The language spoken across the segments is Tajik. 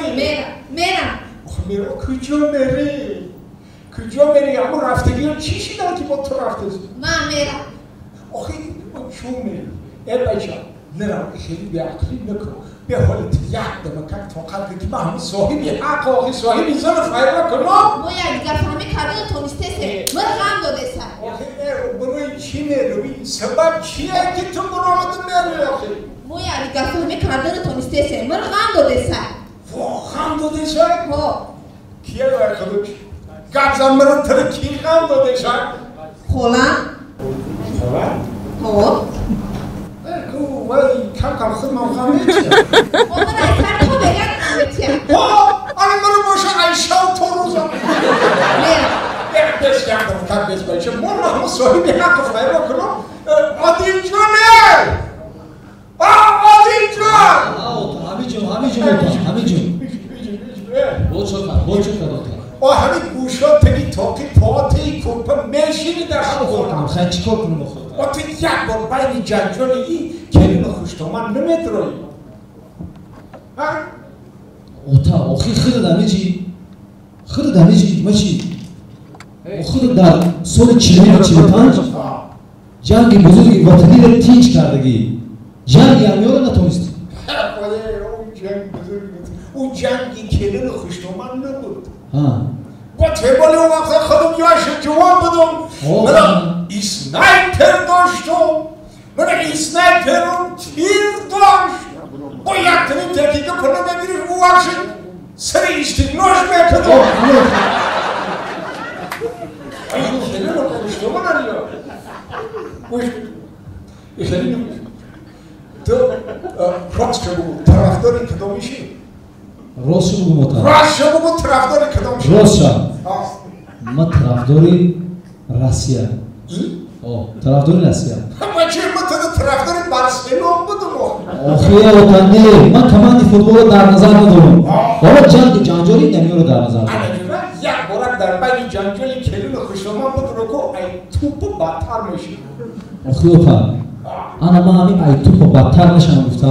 мери? Мерам, мерам. Охе мерам, куҷо мери? Куҷо мери? Ҳамун рафтагиро чӣ шидан ки бо ту рафтест? Ман мерам. Охе чун мери? Э бача, нерам, хеле беақлӣ накун. Бе ҳоли ту як дама как тоқат кун ки ман ҳамун соҳиби ҳақ, охи соҳиби зан файро кунам. Мо якдигар фаҳмӣ кардану тонистесе. Ман ғам додеса. Охи барои чӣ меравӣ? Сабаб чие ки ту баромада мери охи? Мо якдигар фаҳмӣ кардану тонистесе. Ман ғам додеса. Во, ғам додеса? Ҳо. Кия вай худуч? Гап зан маро тира ки ғам додеса? Холам. Холам? Ҳо. Вай кам-кам худмам ғам метиям. Омад ай сар то бегак ғам метиям. Ҳо, ана маро боша ай шав то рӯзам. Мерам. Бес як дам бес бача. Мо ҳамон соҳиби ҳақ файро кунам. Одилҷоне! Одилҷон! Ҳамиҷон, ҳамиҷон, ҳамиҷон. Бо чо кард ота? О ҳамин гӯшо таги тоқи поатаи кӯрпа мешини дар ҳам хона. Хай чӣ кор кунам охир? О ту як бор байни ҷанҷоли ин келину хуштоман наметроӣ. Ҳа? Ота, охи худат ҳамиҷи. Худат ҳамиҷи, ма чӣ? Худат дар соли 45 ҷанги бузурги ватаниро тинч кардагӣ. Ҷанги ҳамёро натонистӣ. Ӯ ҷанги келину хуштоман набуд. Бо теболи он вақта худам ёшу ҷувон будум. Мана снайпер доштум. Мана снайперум тир дошт. Бо яктани дақиқа пула мегирифт, ӯ вақт сари истигнош мекардум. Ин келину хуштоман ё. Хеле ту рост шо бугу, тарафдори кадомишӣ? Рост шо бугум ота? Рост шо бугу, тарафдори кадомишӣ? Рост ша. Ма тарафдори Россия. Тарафдори Россия. Ма чи ма ту тарафдори Барселон будум? Охи ота, не, ман команди футболро дар назар надорам. Ҳоло ҷанги ҷанҷоли намиёро дар назар дорам. Як борак дар байни ҷанҷоли келину хушоман будро ку ай тупу бадтар мешӣ. Охи ота, ана ман ҳамин ай тупо бадтар мешавам гуфта,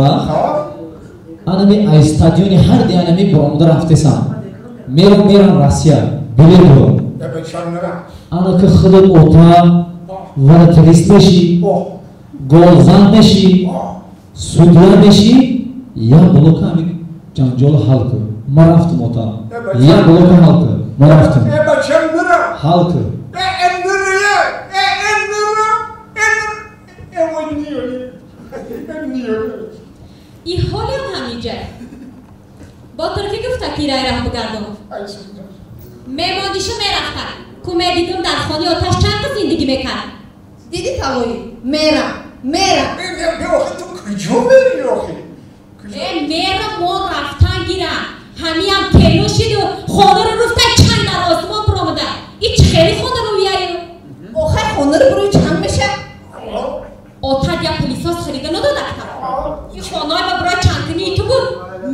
анами ай стадиони ҳар ди анами баромада рафтесам. Мерам, мерам Россия, билет дорам. Ана ки худат ота вратарист мешӣ, голзан мешӣ, судья мешӣ, як блока ҳамин ҷанҷоло ҳал кун. Ман рафтам ота. Як блока ҳал кун. Ман рафтам. Ҳал кун. И ҳолиам ҳамиҷа. Бо турки гуфта ки рай раҳ бигардонам. Мемондишу мерафта. Ку медидум дар хони оташ чанд қиз зиндагӣ мекард. Диди талои? Мерам, мерам. Охи ту куҷо мери охи? Э мерам, мо рафтан гирам. Ҳамиам келу шиду хонаро руфта чанд дар осмон биромада. И чӣ хели хона рӯяю? Охай хонаро буруи чанд меша? Отат як пылесос харида надодакта. И хонаи ба барои чандкунии ту буд.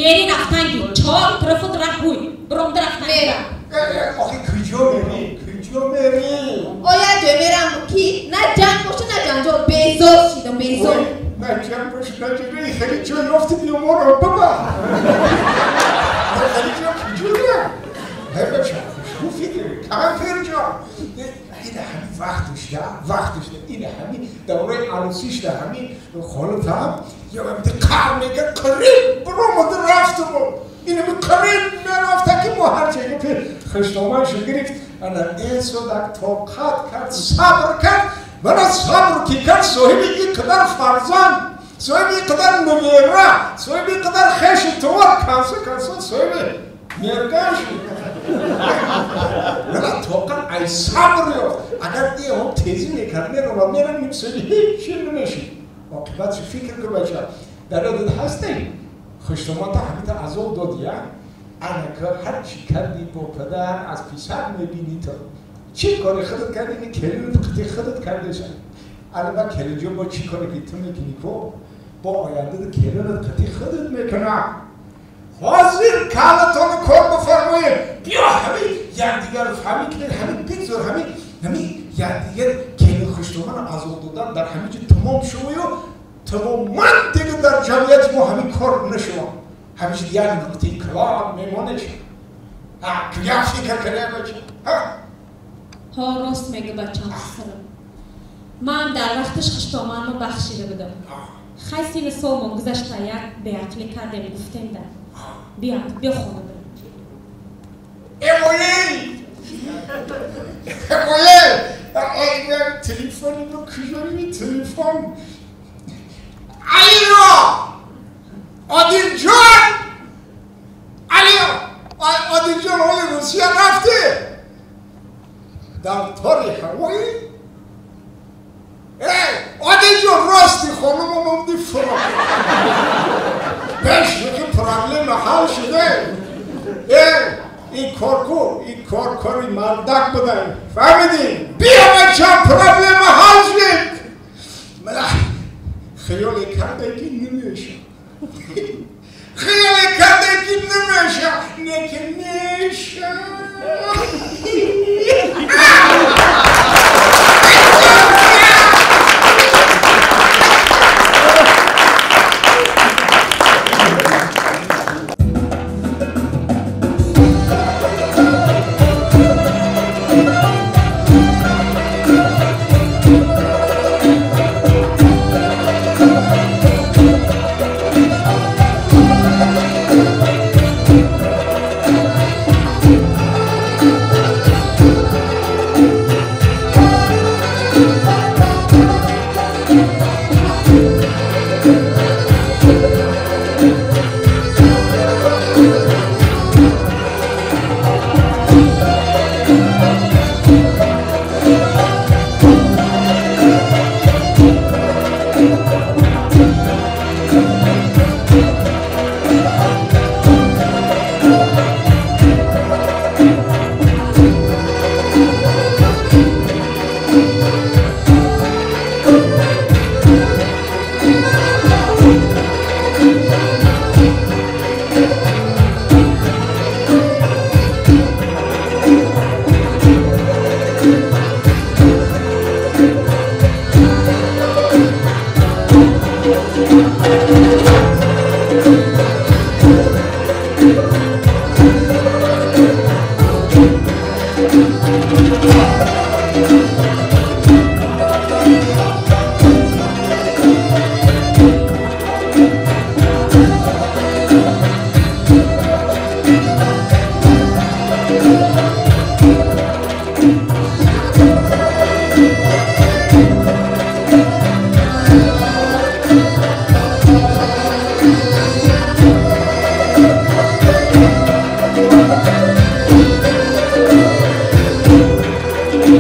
Мери рафтан гир. Чор тарафут раҳ ҳуй. Биромда рафтан. Мерам. Охи куҷо мери? Куҷо мери? Оя ҷой мерам ки на ҷанг боша, на ҷанҷол. Безор шидам, безор. На ҷанг боша, на ҷанҷол. Хеле ҷой ёфти биё моро баба. Хеле ҷо куҷо мерам? Ҳай бача, хушрӯ фикр, камфир ҷон. Ин ҳамин вақташ да, вақташ да, ин ҳамин давраи арӯсиш да, ҳамин холатам ё қар мекард, қариб баромада рафтам. Ин ҳамин қариб мерафта ки мо ҳарчи гапи хуштоманшо гирифт. Ана инсодак тоқат кард, сабр кард. Мана сабр ки кард, соҳиби ин қадар фарзанд, соҳиби ин қадар нувера, соҳиби ин қадар хешу товар, кансо кансо соҳиби мерган шуд. Мана тоқат ай сабр ёфт. Агар ҳам тезӣ мекард, меромад, мерам ним соҳиби ҳеҷ намешид. Оқибатшо фикр кун бача. Дар ёдат ҳастӣ? Хуштомата ҳамита азоб дод я? Ана ка ҳар чӣ кардӣ бо падар аз писар мебинӣ то. Чӣ кори худат кардӣ, ин келину қити худат кардеша. Ана ба келинҷон бо чӣ коре ки ту мекунӣ ко, бо оянда келинат қити худат мекуна. Ҳозир калатонро кор бифармоед. Биё ҳамин якдигарро фаҳмӣ кунед, ҳамин бигзор ҳамин ҳамин якдигар келин хуштоманро азоб додан дар ҳамин ҷо тамом шуваю тамоман дига дар ҷамъияти мо ҳамин кор нашавад. ҳамеша як нуқтаи калон мемонеш. Як фикр кунем бача. Ҳо, рост мегӯ бачам хусрав. Ман дар вақташ хуштоманро бахшида будам. Хай сину солмон гузашта як беақлӣ кардем гуфтем да. Биё, биё хона бирем. Эмоей! Эмоей! Телефони ну куҷои телефон? Алло! Одилҷон! Алло! Одилҷон ҳоли Русия рафте? Дар тори ҳавои? Одилҷон рости хонумам омди фуро. Беш ки проблема ҳал шуде. Ин кор ку, ин кор кори мардак будан. Фаҳмидӣ? Биё бача, проблема ҳал шуд. Хаёле карда ки намеша. Хаёле карда ки намеша, не ки меша.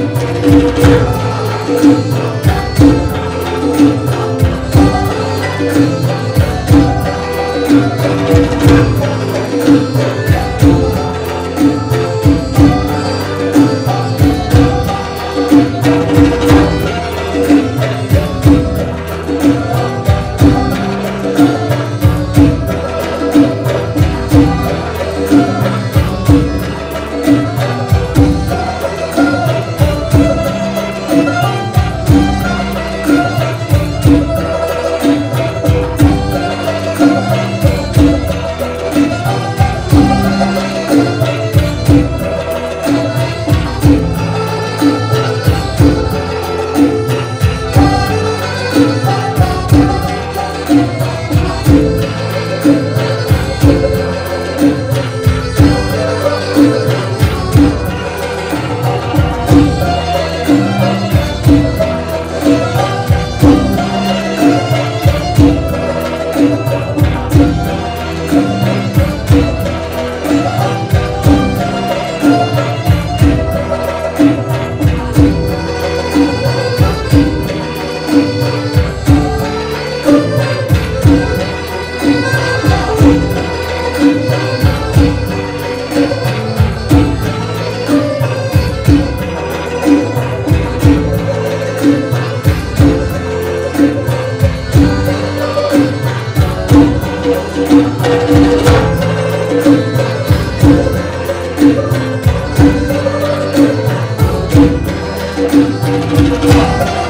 Thank you.